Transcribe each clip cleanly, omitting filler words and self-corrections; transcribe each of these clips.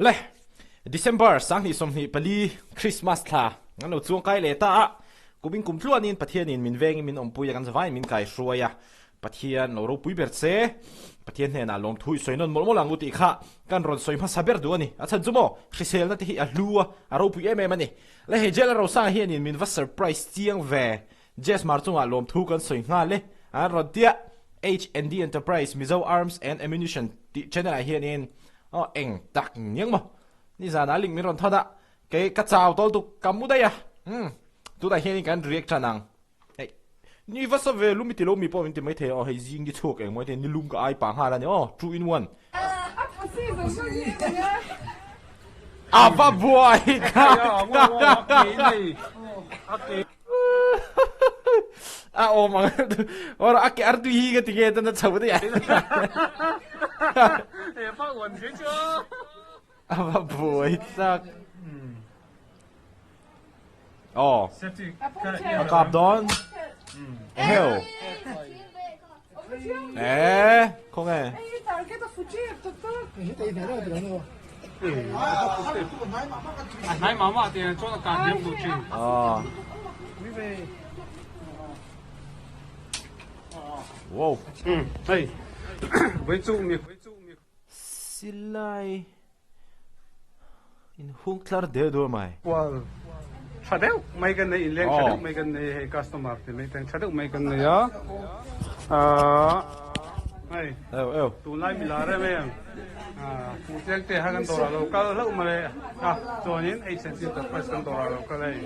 Le, December 2024 Christmas thla an lo chuang kai leh ta a, kumin kum tluanin Pathianin min vengin min awmpui a, kan zavaiin min kaihruai a, Pathian lo ropui ber che, Pathian hnenah lawmthu i sawi nawn mawlh mawlh ang u tih kha kan rawn sawi hmasa ber duh a ni. A chhan chu maw, hriselna te hi a hlu a, a ropui em em a ni. Le hei Jail Rosanga hianin min va surprise chiang ve, Jazz Hmar chungah lawmthu kan sawi nghal e, an rawn tia HND Enterprise Mizo Arms and Ammunition tih channel ah hianin aw eng tak niang maw nizanah link min rawn thawn a, kei ka chau tawl tuk ka mu daih a, umm tunah hianin kan react tan ang. Hei ni va sa ve lum i ti lo mi pawh min ti maithei aw hei zing ni chhuak eng maw heti ni lum ka ai pah nghal a ni aw two in one. A va buai kha A awm ang or a ke artui hi ka ti nge tan a chho daih a. A va buai chak. Aw. A kap dawn. Eheu. Eh, khaw nge? Aw. Wow. Silai in hung tlar deuh deuh mai. Kual tha deuh mai kan nei, inleng tha deuh mai kan nei hei customer ti mai teng tha deuh mai kan nei a, aah hei tunlai mi lar em em fuh chiang te kha kan dawrah lo kal hlauh mai a chuanin H&C Enterprise kan dawrah lo kal hei.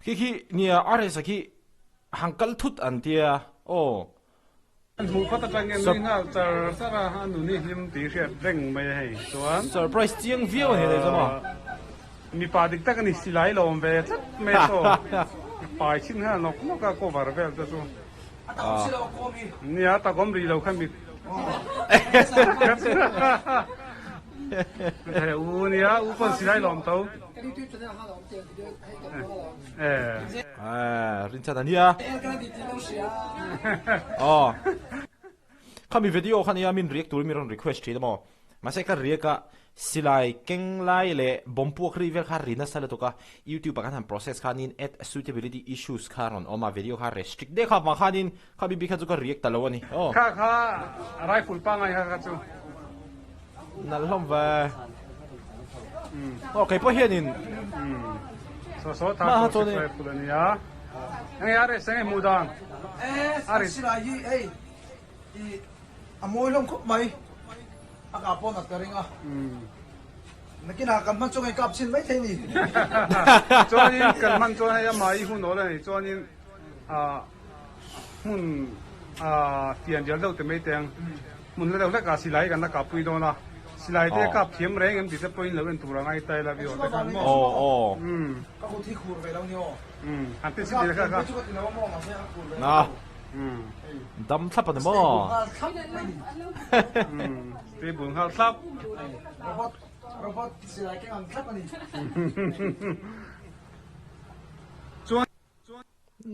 Khi khi nia RS-a khi hang kal thut an tia aw. An hmuh phawt atangin nui nghal char char a, a nun hi hlim tih hriat reng mai a hei chuan. Surprise chiang viau a ni thei zawng a. Mipa dik tak a ni, silai lo awm ve tlat mai a saw. Pai chhin nghal nawk nawk a cover vel te chu. Nia, tak awm rih lo kha mi. U nia, u pawn silai lo awm tho. Rinchhan a nia. Aw. Khami video kha nia min react turin min rawn request thin a maw. Mahse ka react a silai keng lai leh bomb puak ri vel kha ri nasa lutuk a. YouTube ah khan han process khanin add suitability issues kha rawn awm a video kha restrict deuh kha avang khanin khami bik kha chu ka react ta lo a ni. Aw. Kha kha rifle pangngai kha kha chu. Nalh hlawm ve. Aw kei pawh hianin Saw saw tha chu sik rifle a nia. Enge a reh seng e hmuh dan? A ri silai hi hei i a mawi hlawm khawp mai. A kah pawh nat ka ring a. Nakinah kan hman chu ngei kap chhin mai thei ni. Chuanin kan hman chuan hei amah i hun awl a ni chuanin ah hmun ah fian rial deuh te mai teng. Hmun la deuh hlek ah silai kan la kap pui dawn a, silai te kap thiam reng em tih te pawhin lo en tur a ngai ta ila viewer te khan maw. Aw aw. Ka kut hi khur ve lo ni aw. Han ti si kha kha. Na. Dam thlap a ni maw. Stable nghal thlap. Robot robot silai keng ang thlap a ni. Chuan.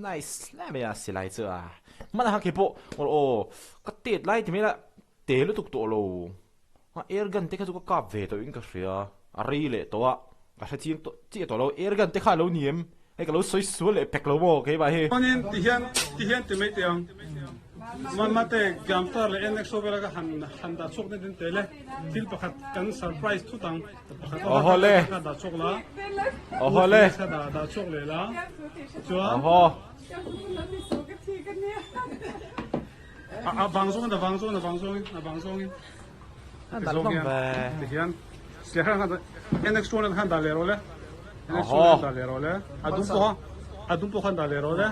Nice hle mai a silai chu a hman a kha pawh aw aw ka tet lai ti mai la te lutuk tawh lo a air gun te kha chu ka kap ve tawh in ka hria a rei leh tawh a ka hre chiang tawh chiah tawh lo air gun te kha a lo ni em hei ka lo sawi sual leh pek lo maw keimah hi. Chuanin ti hian ti hian ti mai teh ang Mate Gamstar leh NX ho vela ka han han dah chhuak na din tel e thil pakhat kan surprise thut ang pakhat Aw haw le ka dah chhuak la Aw haw le ka dah dah chhuak leh la chuan Aw haw a a vang zawng a vang zawng a vang zawng a vang zawng in A nalh hlawm ve. Ti hian siah khan NX chuan khan dah leh rawh le. NX chuan dah leh rawh le. A dum pawh a dum pawh khan dah leh rawh le.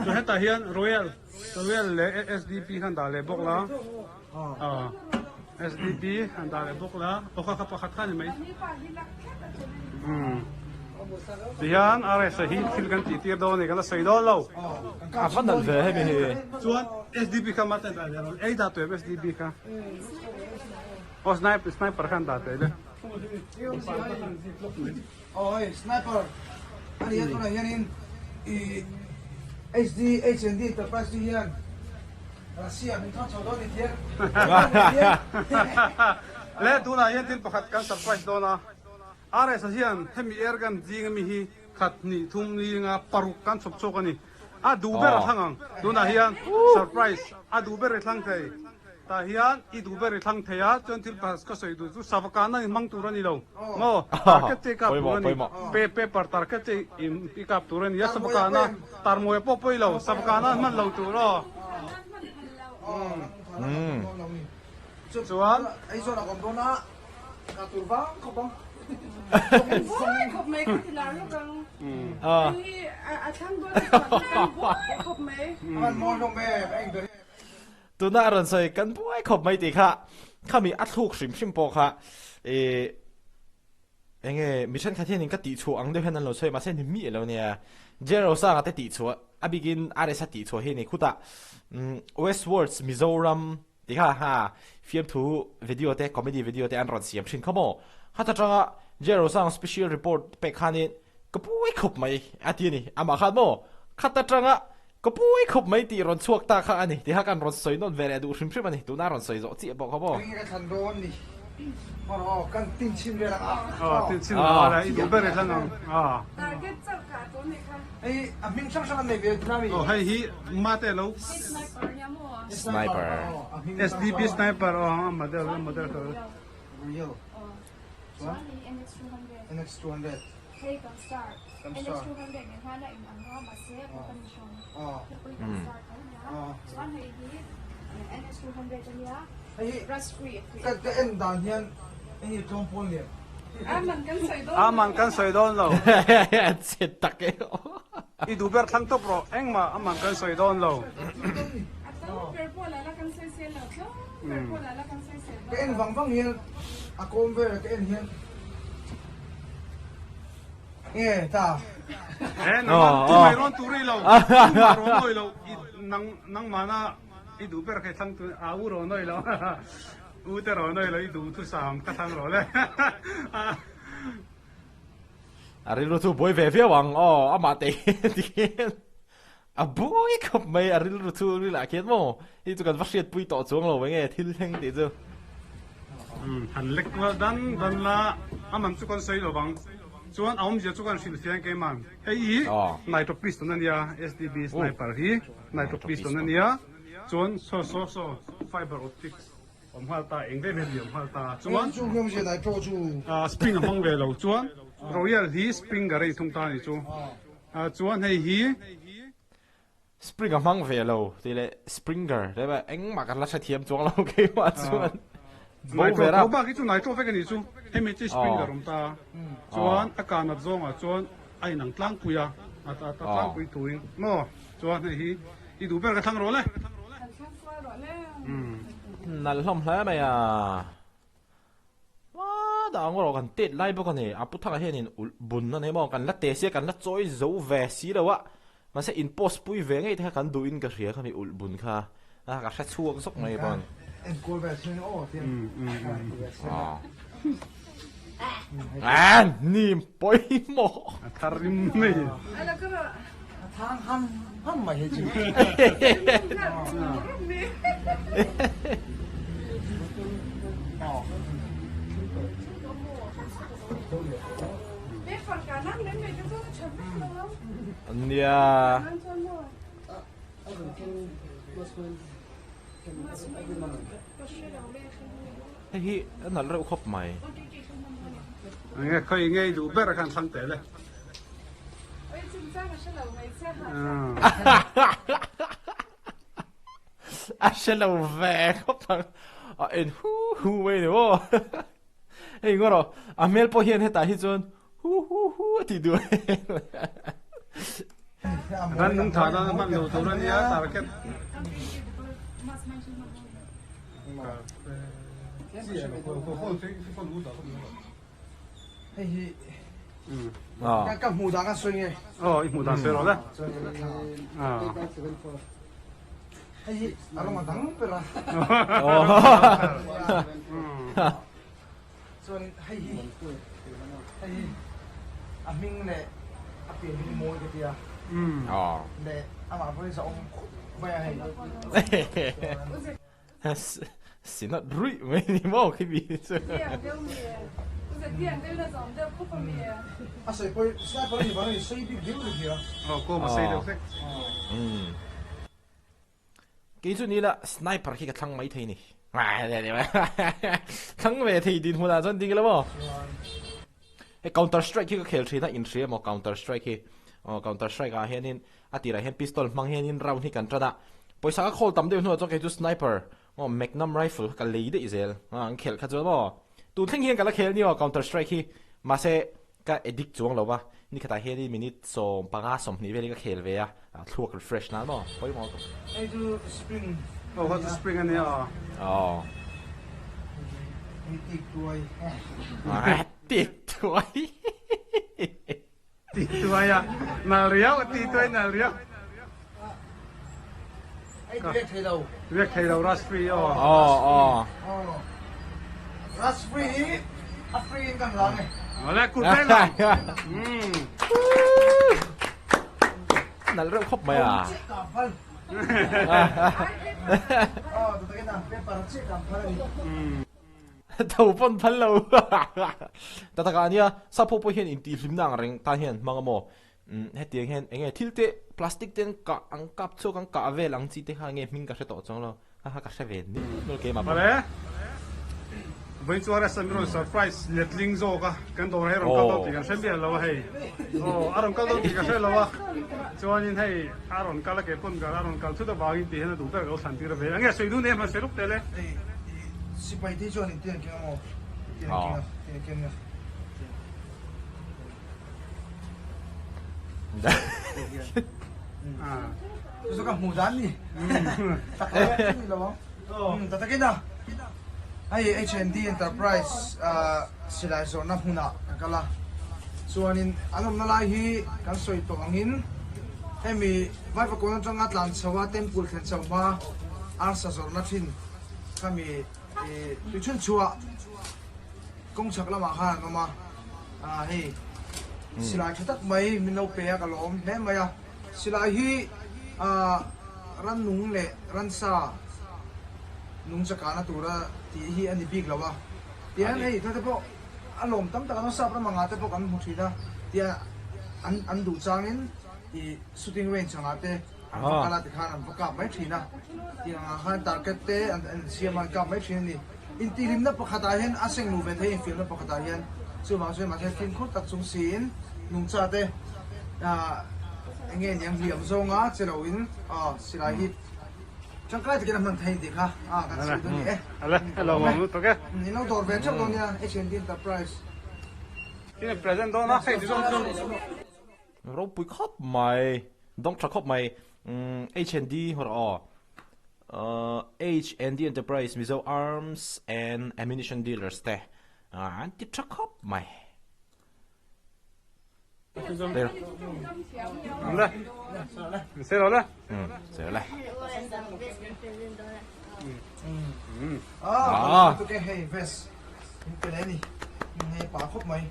Chuan hetah hian Royal Royal leh SDP khan dah leh bawk la. Ah SDP han dah leh bawk la. Aw kha kha pakhat kha ni mai. Ti hian RS hi thil kan tih tir dawn a ni kan la sawi dawn lo. A va nalh ve hemi hi. Chuan SDP kha mah ten dah leh rawh. Ei dah tuah em SDP kha. Aw sniper sniper khan dah tuah le. Aw hei sniper a ni a tunah hianin i HD H&D Enterprise hi hian. Russia min thawn chho dawn ni thian. Le tunah hian thil pakhat kan surprise dawn a, RS-a hian hemi airgun zing ami hi khat hnih thum linga paruk kan chhawp chhuak a ni. A duh ber a thlang ang. Tunah hian surprise a duh ber i thlang thei. Tah hian i duh ber i thlang thei a, chuan thil pakhat ka sawi duh chu savakana in hmang tur a ni lo maw? Target che i kap tur a ni. Paper target che i kap tur a ni a, savakana tarmawia pawh pawi lo, savakana an hman lo tur aw. Chuan. Aizawl a awm dawn a, ka tur vang khawp ang. Buai khawp mai ka ti lar lawk ang. Hei hi a thlang dawn a chuan buai khawp mai. A mawi hlawm em, a engber em. Tuna a rawn sawi kan buai khawp mai tih kha khami a thluk hrim hrim pawh kha ih enge mi thenkhat hianin ka tihchhuah ang deuh hian an lo sawi mahse ni miah lo nia General Sanga te tihchhuah a bikin RS a tihchhuah hi a ni khutah Westwards Mizoram tih kha ha fiamthu video te comedy video te an rawn siam thin kha maw khata tanga General Sanga special report pek khanin ka buai khawp mai a ti a ni amah khan maw khata tanga Ka pawi khawp mai tih rawn chhuak ta kha a ni tiha kan rawn sawi nawn ve leh duh hrim hrim a ni. Tuna rawn sawi zawh chiah pawh kha maw? Ring ka thlan dawn ni. Hmar aw, kan tin chhin vel ang a. Aw, tin chhin vel ang a, i duh ber i thlang ang a. Target chauh kha a tun ni kha. Hei a hming hrang hrang an nei ve tuna mi. Aw, hei hi mate lo. Hei sniper nia maw? Sniper. SDB sniper aw, a model a model kha. Real. Chuan hei NX 200. NX 200. Hei kan star. NX 200 nen hian a in ang a mahse a company hran. Hepui kan star tho nia. Chuan hei hi NX 200 ania. Rust free a tih. Ka en dan hian hei hi tlawm pawl lian. Aman kan sawi dawn lo. Aman kan sawi dawn lo. Che tak e. I duh ber thlang tawp rawh. Engmah aman kan sawi dawn lo. A tlawm ber pawh la la kan sawi sel lo. Tlawm ber pawh la la kan sawi sel dawn lo. Ka en vang vang hian a kawm vel ka en hian. Nge ta. He nangman tu mai rawn tur i lo, tu mah rawn nawi lo, i nang nangmana i duh ber kha i thlang tu a u rawn nawi lo, u te rawn nawi lo i duh thusam ka thlang rawh le. A rilru chu buai ve viau ang aw amah te hian a buai khawp mai a rilru chu ril ah khian maw hei chu kan va hriatpui tawh chuang lo enge thil thleng tih chu. Han lek kual dan dan la a man chu kan sawi lo vang chuan a awmzia chu kan hrilh fiah keimah hei hi nitro piston a nia SDB sniper hi nitro piston a nia chuan saw saw saw fiber optics Awm nghal ta, eng vem hian awm nghal ta. Chuan Chu hming zia nai pawh chu. Spring a hmang ve lo. Chuan Royal hi spring a rei thung ta a ni chu. Chuan hei hi. Spring a hmang ve lo tih leh springer tih leh engmah kan la hrethiam chuang lo keimah chuan. Bo ve rap. Bak hi chu nitro vek a ni chu. Hemi chu springer awm ta. Chuan a kanat zawngah chuan a inang tlangpui a, a tlangpui tuin maw. Chuan hei hi i duh ber ka thlang rawh le. Kan thlang kual rawh le. Nalh hlawm hle mai a. Hma dah ang rawh kan tet lai bawk a ni. A pu thanga hianin ulh bun a nei maw? Kan la te sia kan la chawi zo ve si lo a. Mahse in post pui ve ngei te kha kan duhin ka hria khami ulh bun kha. A ka hre chhuak zawk mai pawn. Enkawl ve thil aw tiang. An ni pawimawh. A thar rim mai. A thang ham ham mai hei chu. Nia. Hei hi a nalh reuh khawp mai. Nge khawi ngei duh ber khan thlang tel e. A hre lo ve khawp ang. A en hu hu mai ni maw. Hei ngaw rawh a hmel pawh hian hetah hi chuan hu hu hu a tih duh. Ran nung tha nan a hman lo tur a nia target. Hei hi ka hmuh dan ka sawi nge. Aw i hmuh dan sawi rawh le. Hei hi a rawng a dang ber a. Chuan hei hi hei hi a hming leh a pian hi mawi ka tia. Leh amah pawhin zahawm khawp. mai a hei. Sinat ruih mai ni maw khi mi chu. A sei pawh sniper a ni vang a ni sei bik viau ni hria. Aw kawm a sei deuh hlek. Kei chu ni la sniper khi ka thlang mai thei ni. Thlang ve thei din hmunah chuan ding ila maw. Hei counter strike hi ka khel thin a inhria maw counter strike hi. Aw counter strike ah hianin a tirah hian pistol hmang hianin round hi kan tan a. Pawisa ka khawl tam deuh hnuah chuan kei chu sniper aw magnum rifle kha ka lei daih zel a an khelh kha chuan maw. Tun thleng hian ka la khel ni aw counter strike hi mahse ka addict chuang lo va nikhatah hianin minute 15 20 velin ka khel ve a thluak refresh nan maw pawimawh lutuk. Hei chu spring Aw kha chu spring a nia aw. Aw. Hei tik tuai. Tik tuai. Tik tuai a nal riau a ti tuai nal riau. Hei riak thei lo. Riak thei lo rush free aw. Aw aw. Rush free hi a free in kan la nge. Awle kut reng ang. Nal reuh khawp mai a. Tho pawn phal lo. Ta taka ania sapho pawh hian intihhlimna ang reng tan hian an hmang a maw? Hetiang hian eng nge thil te plastic te an kah an kap chhuak an kah vel ang chi te kha eng nge hming ka hre tawh chuang lo. Ha ha ka hre ve ni nual keimah pawh. Awle. Vawiin chuan a sam rawn surprise letling zawk a, kan dawr hei rawn kal dawn tih kan hre miah lo a hei. Aw a rawn kal dawn tih ka hre lo a, chuanin hei a rawn kal a ke pawn ka a rawn kal thut avangin tih hian a duh ber ka lo thlan tir a ve. Enge sawi dun em han sawi lawk teh le. Hei sipai te chuan in tiang keng a maw? Tiang keng a, tiang keng a. Chu chu ka hmuh dan ni. Tak lo e ni lo ang. Ta takin a. Hei H&D Enterprise silai zawrhna hmunah ka kal a. Chuanin an awmna lai hi kan sawi tawh angin hemi Vaivakawn atanga tlan chho a temple thlen chho hma arsa zawrhna thin khami tuichhun chhuah Kawng chhak lamah khan an awm a, ah hei silai tha tak mai min lo pe a ka lawm hle mai a, silai hi ah rannung leh ransa nung chakana tura tih hi a ni bik lo a, tiang hei thate pawh a lawm tam tak an awm sap ram angah te pawh kan hmu thin a, tia an an duh changin ih shooting range angah te. An va kal a tikhan an va kap mai thin a, tiang ah khan target te an siam a an kap mai thin a ni. Intihhlimna pakhat ah hian a seng luh ve thei infiamna pakhat ah hian chuvang chuan mahse fimkhur tak chung siin nungcha te ah eng nge niang hliam zawnga che lo in aw silai hi tangkai takin a hman thei tih kha ah kan sawi dawn a ni e. Ale a lo awm lutuk e. In lo dawr ve theuh dawn nia H&D Enterprise. Tin present dawn a hei ti zawng chu. Ropui khawp mai, dawng tha khawp mai. H&D hawrh aw. H&D Enterprise Mizo Arms and Ammunition Dealers te an ti tha khawp mai. Le. Sero le. Sero le. Ah, tu ke hei vest. In pe leh ni. Hei pa khawp mai.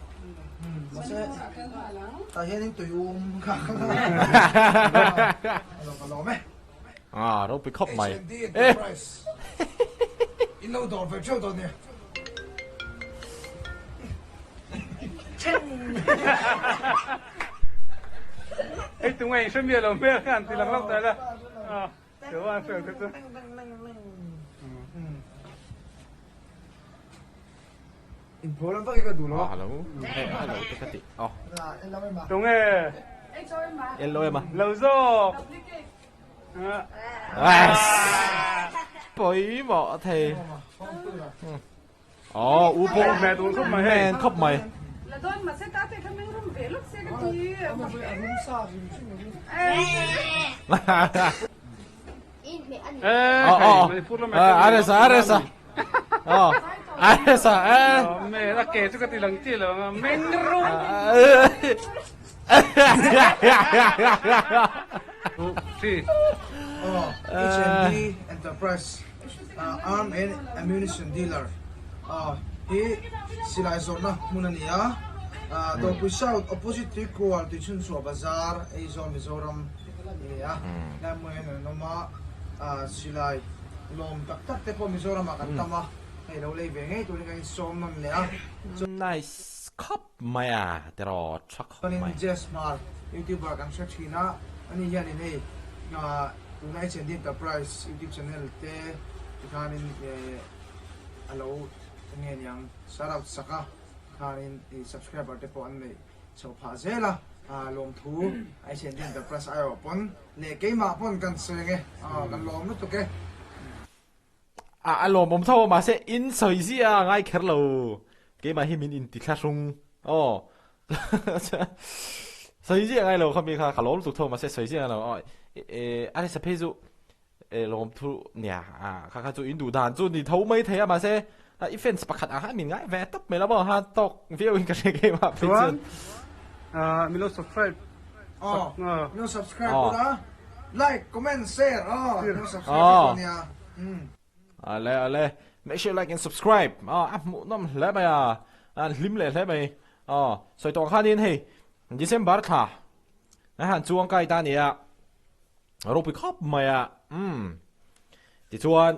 Mahse tah hianin tui um kha a lo ka lawm e. Ah, ropui khawp mai. H&D Enterprise. In lo dawr ve theuh dawn nia. Hei tunge in hre miah lo hmel khan ti lang lawk ta ila. Ah. Tunge? Lo zawk. Pawimawh thei. Aw u pawh men khawp mai hei. Men khawp mai. Aresa aresa. Aw aresa eh. Me a ke chu ka ti lang chi lo nga meng ru. Chi. Aw H&D Enterprise. Arm and Ammunition Dealer hi silai zawrhna hmun a ni a, Dawrpui South opposite Tuikual Tuichhunchhuah Bazar, Aizawl, Mizoram. Ni a, helai hmunah hian an awm a, silai lawm tak tak te pawh Mizoramah kan tam a, hei lo lei ve ngei turin kan insawm nawn leh a. Nice khawp mai a tiraw tha khawp mai. Chuanin Jess Hmar youtuber kan hre thin a, ani hianin hei tuna HND Enterprise youtube channel te tikhanin a lo enge niang shout out sak a, khanin subscriber te pawh an neih chho phah zel a, lawmthu HND Enterprise aiawh pawn leh keimah pawn kan sawi ang e, kan lawm lutuk e. A a lawmawm tho a mahse in sawi zia a ngai kher lo keimah hi min inti thlahrung aw sawi zia a ngai lo kha mi kha ka lawm lutuk tho mahse sawi zia a ngai lo aw a resa phei chu lawmthu nia a kha kha chu in duh dan chu ni tho mai thei a mahse i fans pakhat ang khan min ngai ve tawp mai lo maw ha tawk viau in ka hre keimah phei chuan min lo subscribe aw min lo subscribe bawk a. Like, comment, share aw min subscribe vek dawn nia. Ale ale make sure like and subscribe aw a hmuh nawm hle mai a an hlim leh hle mai aw sawi tawh ang khanin hei December thla a han chuang kai ta nia ropui khawp mai a umm tichuan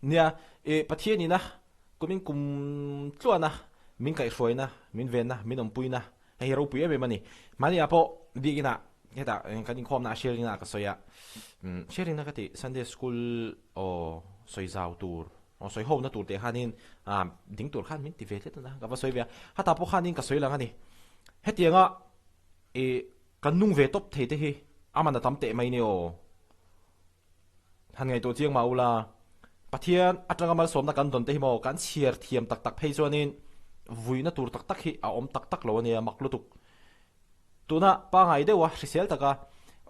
Nia, i Pathian ina kumin kum tluana min kaihhruaina, min venna, min awmpuina hei hi ropui em em a ni. Mahniah pawh biakinah hetah kan inkhawmna ah sharing ah ka sawi a, sharing na ka tih Sunday school aw sawi zau tur aw sawi ho na tur teh khanin ding tur khan min ti ve tlat a ka va sawi ve a, hatah pawh khanin ka sawi lang a ni. Hetianga i kan nung ve tawp thei te hi a man a tam teh mai ni aw. Han ngaihtuah chiang mah ula, Pathian atanga malsawmna kan dawn te hi maw kan chhiar thiam tak tak phei chuanin vuina tur tak tak hi a awm tak tak lo a nia, mak lutuk. Tuna pangai deuha hrisel taka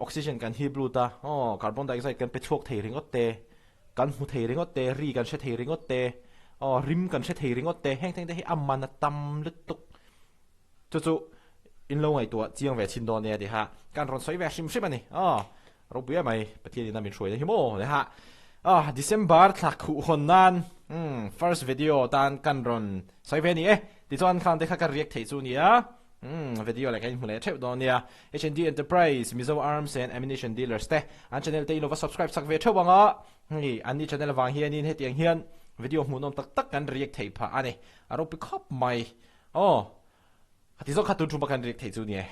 oxygen kan hip lut a, aw carbon dioxide kan pe chhuak thei ringawt te, kan hmu thei ringawt te, ri kan hre thei ringawt te, aw rim kan hre thei ringawt te, heng thengte hi a man a tam lutuk. Chu chu in lo ngaihtuah chiang ve chhin dawn nia tiha kan rawn sawi ve hrim hrim a ni. Aw, ropui em mai, Pathian in a min hruaina hi maw tiha. Aw, December thla khuh hawn nan umm first video tan kan rawn sawi ve a ni e. Tichuan khang te kha ka react theih chu nia. Umm video leh kan inhmu leh theuh dawn nia. HND Enterprise, Mizo Arms and Ammunition Dealers te an channel te in lo va subscribe sak ve theuh ang a. Hei anni channel avang hianin hetiang hian video hmuhnawm tak tak kan react theih phah a ni. A ropui khawp mai. Aw, khati zawk kha tun thuma kan riak theih chu ni e.